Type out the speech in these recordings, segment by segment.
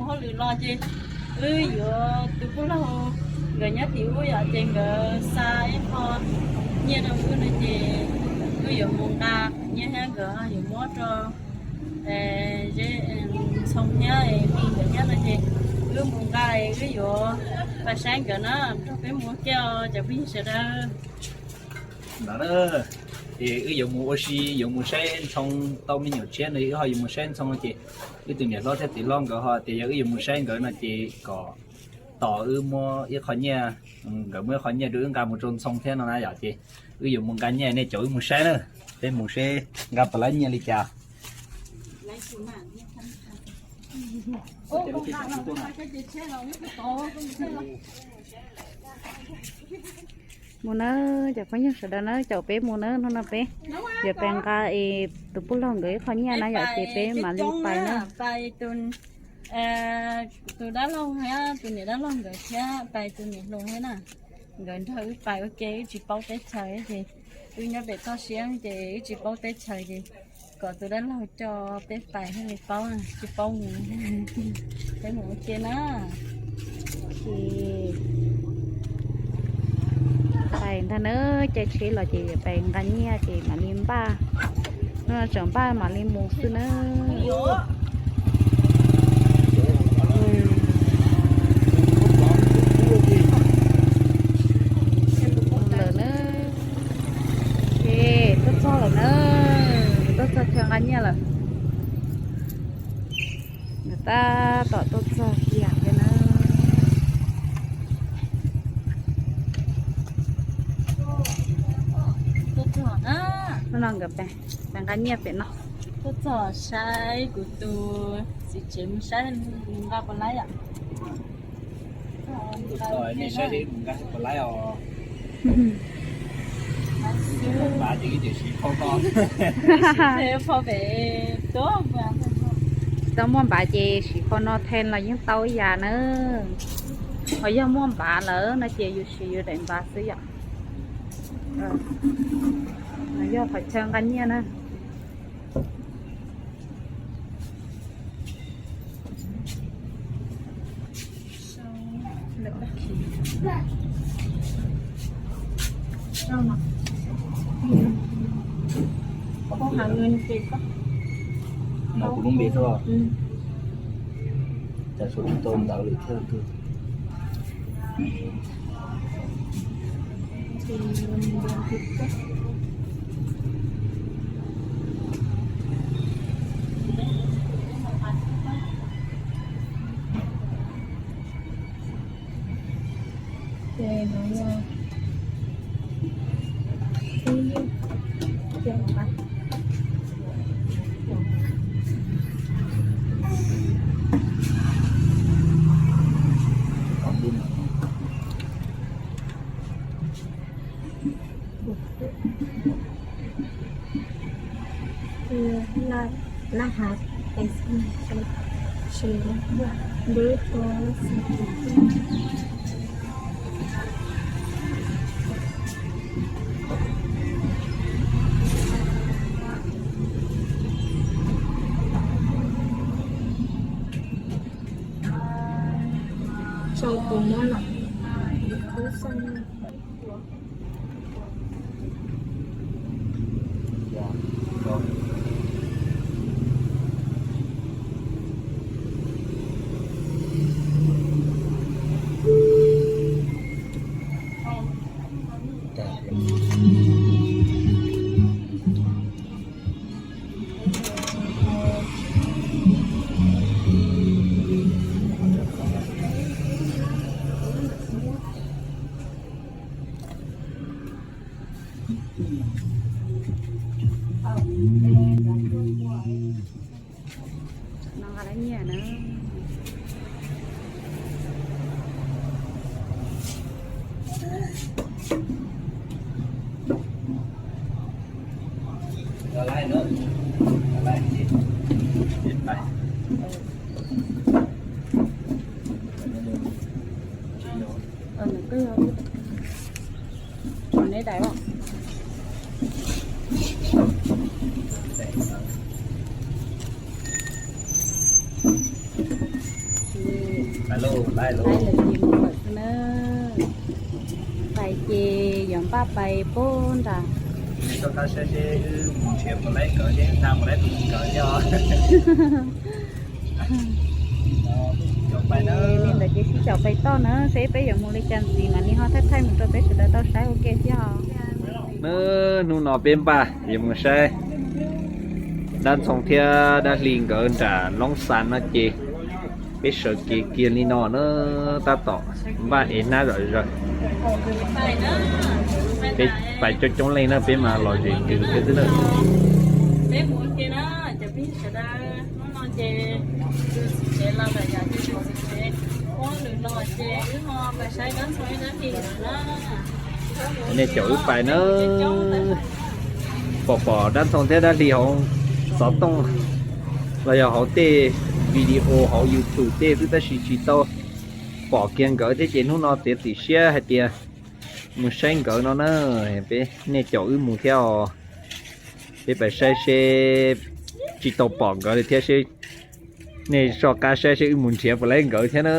Hauj lwm los ces wb yuav, tus pub laug nkawd nyob tim ub yom, ces nkawd xa ib qho nyiaj rau wb no ces wb yuav mus nqa nyiaj thiab nkawd yuav muab rau Zeb, Ntxhoo thiab Npis nkawd nyob no ces wb mus nqa, wb yuav pais saib nkawd na. Nrog peb mus ua ke os cov phooj ywg sawv daws. No na, ces wb yuav mus ua si, yuav mus saib Ntxhoo tau me nyuam tshiab no, wb ho yuav mus saib Ntxhoo ces wb tus niam hlob thiab txiv hlob nkawd ho tias yog wb yuav mus saib nkawd no ces kom tos wb muab ib qho nyiaj, nkawd muab ib qho nyiaj rau wb nqa mus rau Ntxhoo thiab no na yom. Ces wb yuav mus nqa nyiaj, nej caum wb mus saib na. Peb mus seb nqa puas laib nyiaj li cas. Mus na, cov phooj ywg sawv daws na, caum peb mus na, hnub no peb yuav pais nqa es tus pub laug nkawd ib qho nyiaj na yom, ces peb mam li pais na. Tus dab laug thiab tus niam dab laug nkawd thiab pais tus niam hluas thiab na, nkawd nrog wb pais ua ke, wb tsis paub teb chaws ces wb nyob pem toj siab ces wb tsis paub teb chaws ces kom tus dab laug coj peb pais thiaj li paub, tsis paub mus. Peb mus ua ke na. Ces pais ntag na, caij tsheb los ces pais nqa nyiaj ces mam li npaj, tseem npaj mam li mus xwb na. Lawm na, tuaj txog lawm na, tuaj txog chaw nqa nyiaj lawm. Nkawd tab tom tuaj txog kiag thiab na. Hnub no nkawd pais nqa nyiaj pem no. Tuaj txog saib kuv tus txiv tsev mus saib nqa puas laib yom. Nej saib seb mus nqa puas laib os. Muaj npav ces wb tseem siv phau no. Tsis tau muaj npav ces siv phau no then los yeej tau ib yam na. Ho yog muaj npav lawm no ces yus siv yus daim npav xwb yom. Yog qhov chaw nqa nyiaj na. Kuv lub npe xwb. Cas tshuav tsis tau ntawv li thiab. Sau tus muab lawm. No nqa lawv nyiaj na. Pais lawm ces mus lawm xwb na. Pais ces yuav npaj pais pub nram. Li ntawd ces sib caum pais toj na, seb peb yuav mus li cas ntxiv mam li ho thaij thaij mus rau peb sawv daws tau saib ua ke thiab os. Hnub no peb npaj yuav mus saib Dab Ntxhoo thiab Dab Hli nkawd nram Loob Xas no ces peb sawv kev kiag li no na, tab tom npaj ev hnab zom zaws. Peb pais coob coob leej na, peb mas los zem kws thiab xwb na. Nej caum wb pais na. Pom pom Dab Ntxhoo thiab Dab Hli hauv xov tooj los yog hauv tej video hauv YouTube tej xwb tab sis tsis tau pom kiag nkawd thiab ces hnub no txiav txim siab hais tias mus saib nkawd no na. Peb, nej caum wb mus thiab os. Peb pais saib seb, tsis tau pom nkawd li thiab seb, nej soj qab saib seb wb mus nrhiav puas laib nkawd thiab na.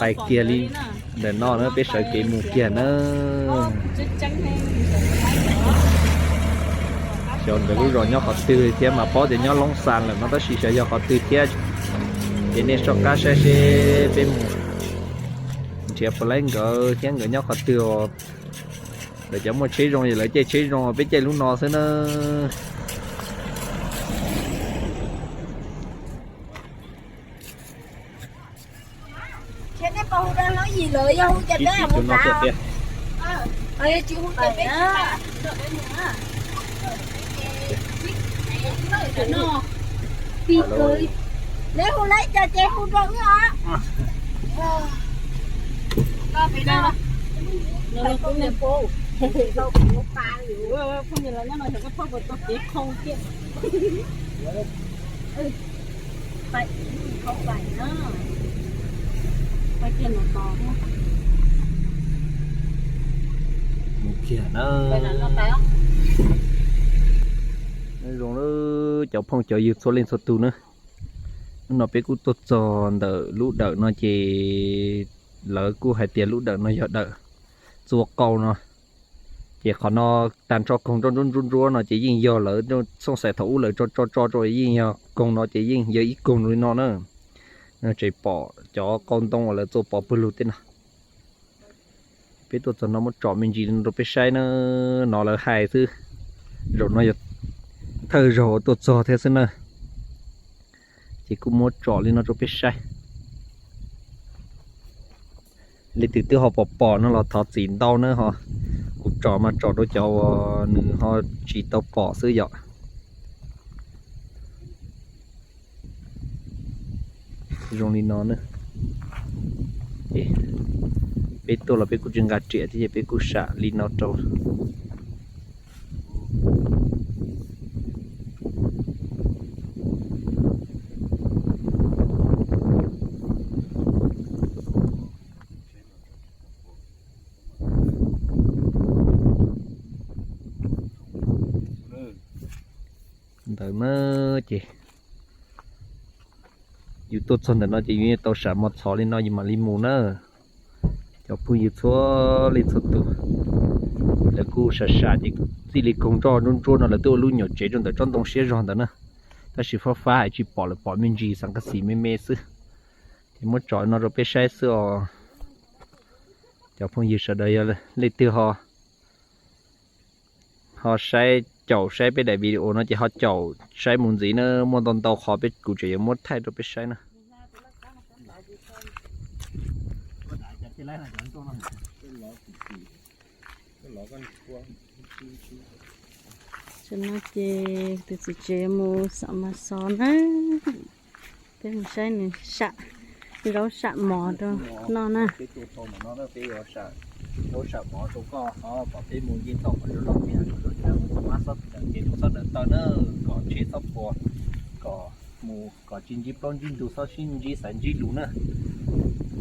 Pais kiag li ntawm no na, peb sawv kev mus kiag na. Xyov nkawd lub zos nyob qhov twg thiab mas paub tias nyob Loob Xas lawm no tab sis xyov yog qhov twg thiab. Ces nej soj qab saib seb peb mus nrhiav puas laib nkawd thiab nkawd nyob qhov twg os. Lawv cov muaj tsheb zoo es lawv caij tsheb zoo, peb caij lub no xwb na. Ces nej puas hu rau hlob Yim lawv, yog hu ces peb mus no. Tsis hu ces peb tsis mus. Neb hu laib cas ces hu rau wb os. Phooj ywg los nyob no xyov koj phob puas tau kev khau tiag. Mus kiag na. Zoo cov phooj cov ywg txhua leej txhua tus na. Hnub no peb kuj tuaj txog ntawm lub dawm no ces lawv kuj hais tias lub dawm no yog dawm txua qau no. Ces qhov no tag nrho koog nroj ntsuab ntsuab ntsuab no ces yeej yog lawv txhooj xais thaum ub lawv tso tso tso rau yeej yog koog no ces yeej yog ib koog li no na. Tseem pom cov qau ntoo uas lawv txua pov pawg lug tej no. Peb tuaj txog no muab tsom me ntsis rau peb saib na, no lawv hais xwb. Zaum no yog thawj zaug tuaj txog thiab xwb na, ces kuj muab tsom li no rau peb saib. Leej twg twb ho pom pom no los thov txim ntau na ho. Kuv tsom mas tsom rau cov uas nws ho tsis tau pom xwb yom. Zoo li no na. Ces peb tuaj los peb kuj tsis nqa riam thiab ces peb kuj sam li no rau. Ntawd na, ces yus tuaj txog ntawm no ces yus tau sam mos txhov li no yus mam li mus na. Cov phooj ywg txhua leej txhua tus, lawv kuj sam sam ces txij li koog nroj ntsuab ntsuab no lawv twb ua lub nyuam tsev rau ntawm tsob ntoo siab zog ntawd na. Tab sis fab fab hais tsis pom lawm, pom me ntsis xav nqaj xis me me xwb. Ces muab tsom no rau peb saib xwb os. Cov phooj ywg sawv daws yog leej twg ho ho saib caum saib peb daim video no ces ho caum saib mus ntxiv na, muaj ntau ntau qhov peb kuv tseem yuav muab thaij rau peb saib na. Tam no ces tus txiv tsev mus xav mas xov na. Peb mus saib nws sam zaub sam mov rau noj na. Peb mus nce tau qhov peb mus nce tau qhov zoo zoo, mus mab xob tawm ces mus txhob dawm taw na, kom tsheb txhob puas, kom mus kom tsis ntsib plaub ntsib ntug, txhob sib ntsib xaiv ntsib lus na.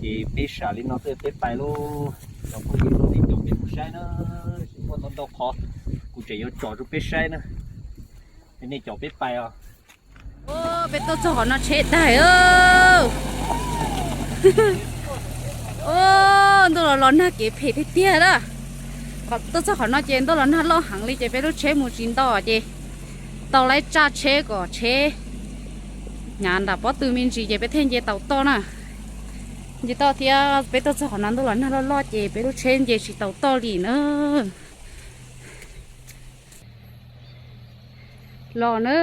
Ces peb sam li no xwb peb pais lauj. Cov phooj ywg txhua leej txhua tus peb mus saib na, muaj ntau ntau qhov kuv tseem yuav tsom rau peb saib na. Nej caum peb pais os. Peb tuaj txog qhov no tsheb daig. Ntuj los los nag kev phem tiag tiag na. Tuaj txog qhov no ces ntuj los nag loj heev li ces peb lub tsheb mus tsis nto ces tau lawv tsaj tsheb kom tsheb hnyav nram pob tw me ntsis ces peb thiaj nce tau toj na. Nce toj thiab peb tuaj txog qhov no ntuj los nag loj loj ces peb lub tsheb nce tsis tau toj li na. Los na.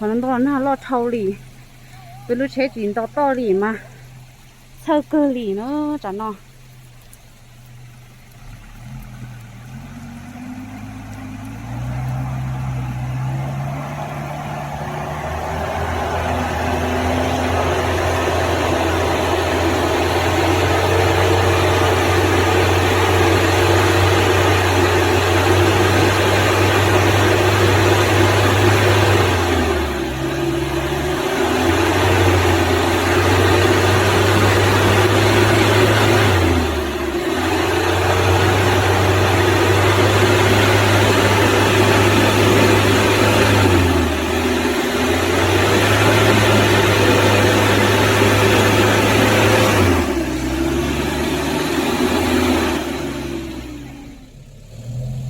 Qhov no ntuj los nag loj dhau li, peb lub tsheb tsis nto toj li mas txhawj kawg li na tsam no.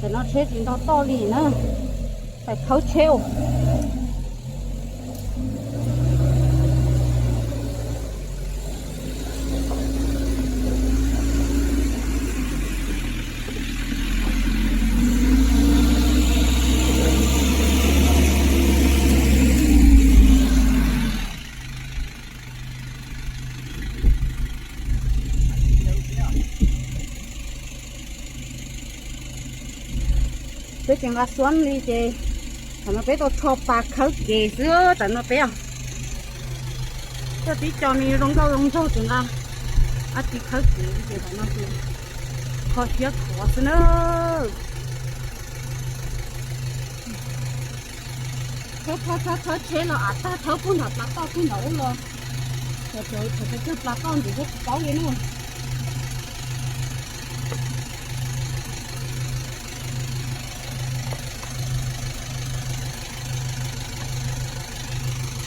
Tam no tsheb tsis nto toj li na, pais khawb tsheb os. Peb tsis nqa xuab li ces tam no peb tau rho pas khawb kev xwb tam no peb os. Koj tib co ni zoo nkauj zoo nraug tsis nqa dab tsi khawb kev li ces tam no ces kho siab khuav xwb na. Thawb thawb thawb thawb tsheb los av tag, thawb puag nram plas toj puag nram ub los, cov cov cog plas toj ntawd thiab tsis paub li na.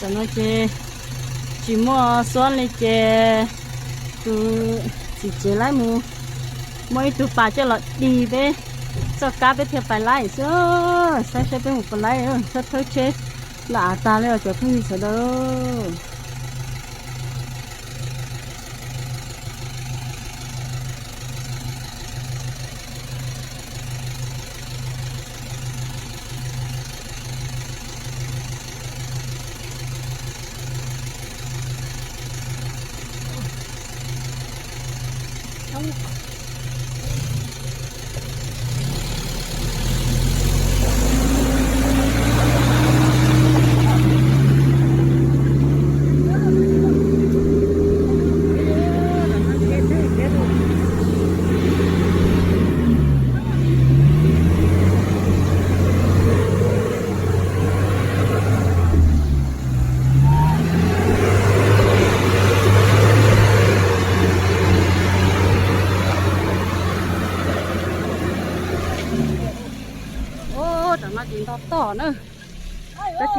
Tam no ces tsis muaj xuab li ces tus txiv tsev laib mus muab ib tug pas coj los dig peb txoj kab peb thiaj pais laib xwb. Saib saib peb mus puas laib, thawb thawb tsheb los av tag li os cov phooj ywg sawv daws.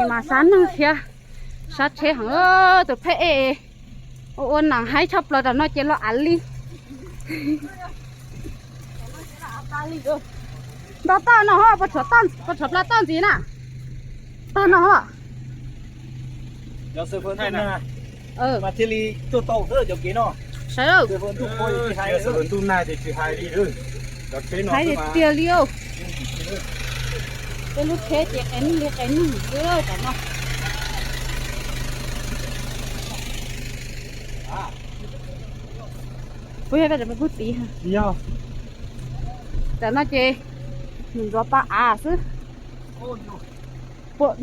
Mas sab neeg thiab sab tsheb heev, tus pheb ej ua ua nas haib tshaj plaws, tam no ces los av li. Nto toj no, puas tshuav pla toj ntxiv na? Toj no. Sawv daws, hais tiag tiag li. Peb lub tsheb ces qe neeg li qe neeg xwb tam no. Puas yog koj cov me kub txiv? Tam no ces nws ntxuav pa av xwb.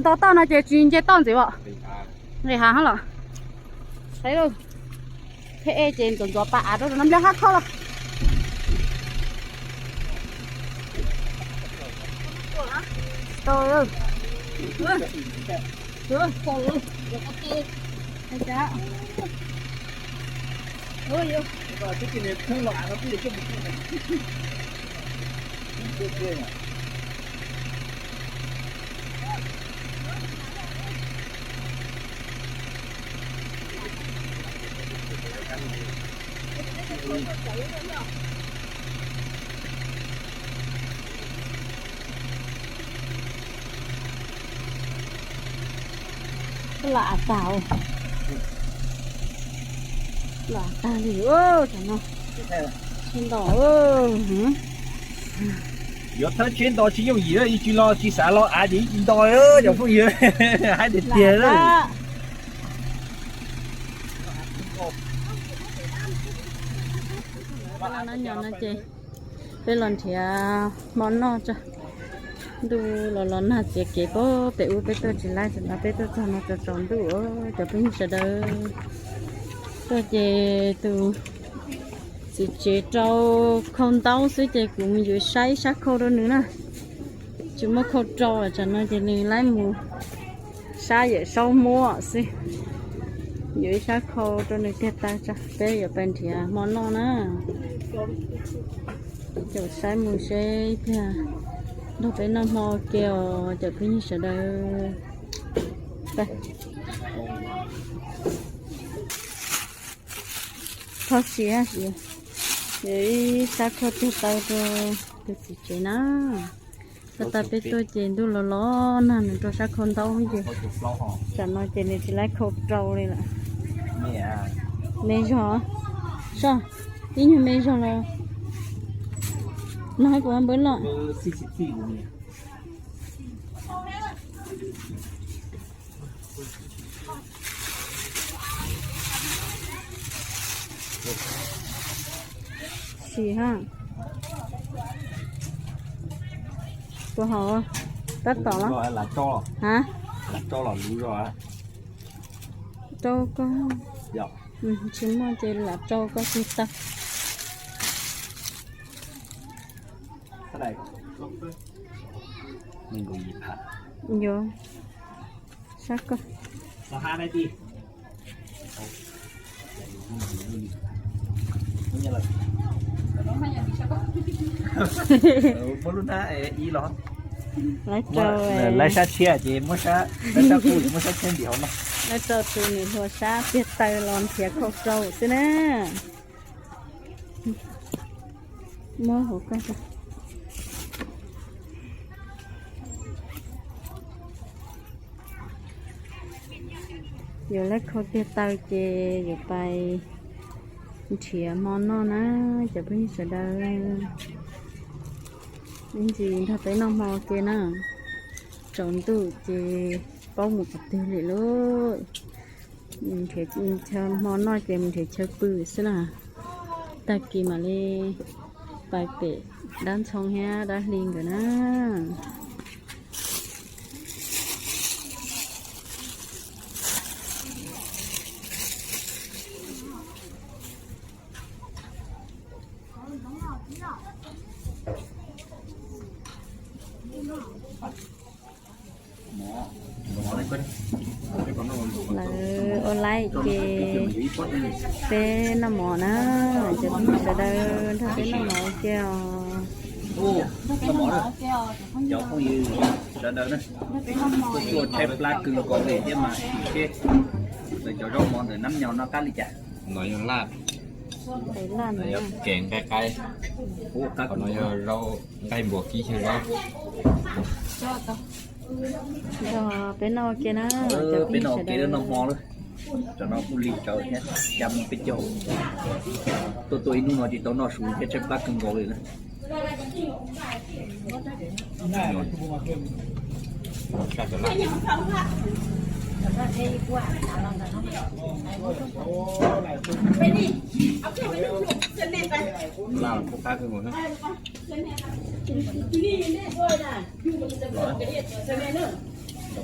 Nto toj no ces tsis nce toj ntxiv os. Nqis hav los. Saib lauj, pheb ej ces ntxuav ntxuav pa av rau no, nplej hab khob los. Lam av tag, lam av tag li tam no. Tsheb nto. Yuav thawb tsheb nto tsis yooj yim, tsis los tsis xav los av ces ib ci nto, cov phooj ywg, haib tiag tiag. Ces peb los nrhiav hmo noj tso. Ntuj los los nag txiav kev pem ub, peb tuaj tsis laib, tam no peb tuaj txog no tsaus tsaus ntuj. Cov phooj ywg sawv daws, tuaj ces tus txiv tsev rau khau ntaub xwb ces kuv mus yuav saib ib sab khau rau nws na. Tsis muaj khau rau, tam no ces nws laib mus sab Yawm Saub muab xwb. Yuav ib sab khau rau nws tiag tas tso, peb yuav pais nrhiav hmo noj na. Caum saib mus seb ib pliag nrog peb noj hmo ua ke os cov phooj ywg sawv daws. Thov siab, yuav ib sab khau tiag tau rau tus txiv tsev na. Txog tas peb tuaj ces ntuj los los nag, nws rau sab khau ntaub ces tam no ces nws tsis laib khau rau li lawm. Me zog, soj, ib nyuag me zog los no kuv npawb loj. Sim ha. Puas haum? Tab tom los? Ha? Rau koj. Tsis muaj ces lam rau koj tus tag. Yuav sab koj. Muab lub hnab ib los. Lawv rau, lawv sab tshiab ces muab sab, lawv sab qub ces muab sab tshiab ntim hauv no. Lawv rau tus niam hluas sab tiag taw los nrhiav khau rau xwb na. Muab hauv koj. Yuav lawv khau tiag taw ces yuav pais nrhiav hmo noj na, cov phooj ywg sawv daws. Ib ntsis nrog peb noj hmo ua ke na. Tsaus ntuj ces paub mus qhov twg li lauj. Nrhiav chaw hmo noj ces mus nrhiav chaw pw xwb na. Tag kis mam li pais pem dab ntxhoo thiab dab hli nkawd na. Lawv ua laib ces peb noj mov na, cov phooj ywg sawv daws nrog peb noj mov ua ke os. Ub, noj mov na, cov phooj ywg sawv daws na, tuaj tuaj tshaib plab kawg nkaus li thiab mas sim seb lawv cov zaub mov ntawm Nab Nyos no qab li cas. No yog laj, no yog kev nqaij qaib, qhov no yog zaub nqaij npua kib xyaw zaub. Peb noj ua ke na, peb noj ua ke noj hmo lawm. Tam no kuj lig tsawv thiab, xya moo peb caug. Tuaj tuaj ib hnub no tsis tau noj su thiab tshaib plab kawg nkaus li na. Laj los qab kawg nkaus na.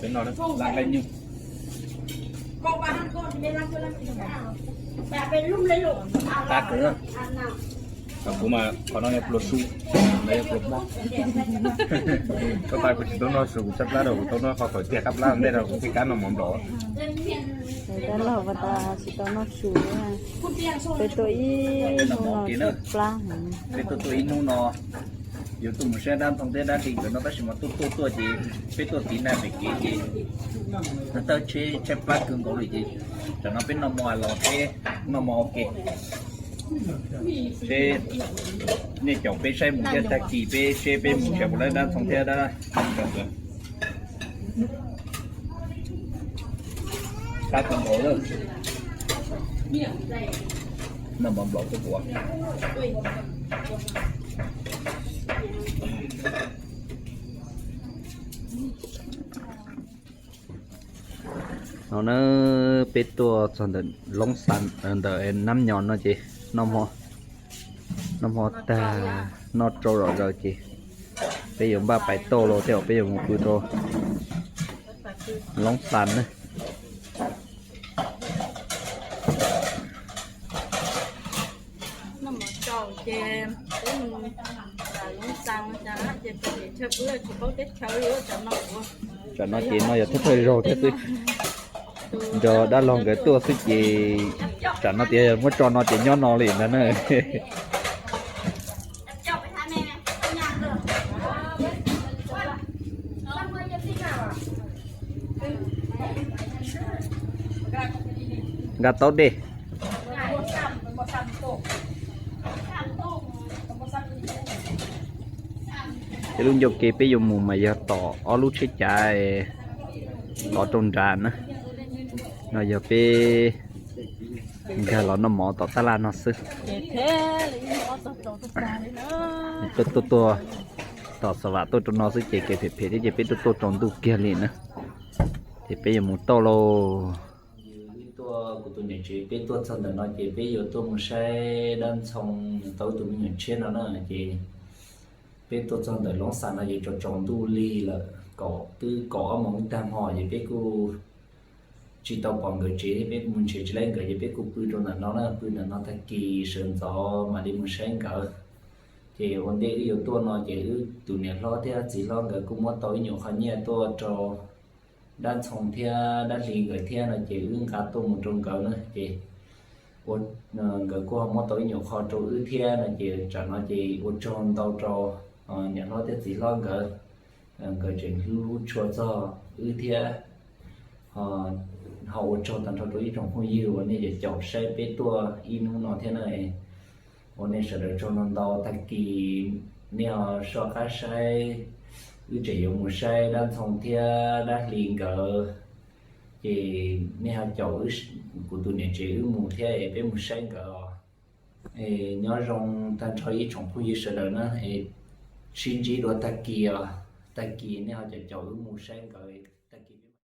Peb noj laj nqaij nyuj. Qab kawg na. Kuv mas qhov no yog pluas su, no yog pluas hmo. Koj pab kuv tsis tau noj su, kuv tshaib plab rau kuv tau noj qhov tiag qab plab ntej rau kuv thiaj kam noj mov nplaum. Dab laug pas tas tsis tau noj su, peb tuaj ib hnub no tshaib plab. Peb tuaj tuaj ib hnub no yuav tuaj mus saib dab ntxoog thiab dab hli nkawd no tab sis mas tuaj tuaj tuaj ces peb tuaj tiv naj pem kev ces tawg tsheb tshaib plab kawg nkaus li ces tam no peb noj mov los peb noj mov ua ke. Seb nej caum peb saib mus thiab tag kis peb seb peb mus nrhiav puas tau dab ntxoog thiab dab hli nkawd. Qab kawg nkaus lawm. Noj mov nplaum tuaj kuv. No na, peb tuaj txog ntawm Loob Xas, ntawm Nab Nyos no ces noj hmo tag, noj rau zom zaws ces peb yuav npaj pais tauj los thiab peb yuav mus pw rau Loob Xas na. Noj mov tsaus ces peb mus Loob Xas no ces peb tshawb pw tsis paub teb chaws li, tam no ces no yog thawj thawj zaug thiab xwb. Nrog dab laug nkawd tuaj xwb ces tam no tias muab tso no ces nyob no li ntag na. Nqa taub dej. Peb lub ncauj ke peb yuav mus mas yog tom ob lub tsheb cav tod rau nrad na. No yog peb nkag los noj mov tom tab laj no xwb. Tuaj tuaj tuaj tom Xa Vam tuaj rau no xwb ces kev phem phem thiab ces peb tuaj tuaj tsaus ntuj kiag li na. Ces peb yuav mus tauj lauj. Tuaj kuv tus niam tsev peb tuaj txog ntawm no ces peb yuav tuaj mus saib dab ntxhoo tau tus me nyuam tshiab no na ces peb tuaj txog ntawm Loob Xas no ces tsaus tsaus ntuj lig lawm, kaum twb kaum ob moos tag hmo ces peb kuj tsis tau pom nkawd tsev thiab peb mus nrhiav tsis laib nkawd ces peb kuj pw rau ntawm no na, pw ntawm no tag kis sawv ntxov mam li mus saib nkawd. Ces ua ntej wb yuav tuaj no ces wb tus niam hlob thiab txiv hlob nkawd kuj muab tau ib nyuam qho nyiaj tuaj rau dab ntxhoo thiab dab hli nkawd thiab no ces wb nqa tuaj mus rau nkawd na ces nkawd kuj ho muab tau ib nyuam qho rau wb thiab no ces tsam no ces ua tsaug ntau rau niam hlob thiab txiv hlob nkawd. Nkawd tseem hlub hlub tshua txog wb thiab ho ua tsaug tag nrho rau ib tsoom phooj ywg uas nej caum saib peb tuaj ib hnub no thiab na. Ua nej sawv daws tsaug ntau ntau, tag kis nej ho soj qab saib, wb tseem yuav mus saib dab ntxhoo thiab dab hli nkawd, ces nej ho caum kuv tus niam tsev wb mus thiab es peb mus saib nkawd os. Es nyob zoo tag nrho ib tsoom phooj ywg sawv daws na, es sib ntsib dua tag kis os, tag kis nej ho caum caum wb mus saib nkawd.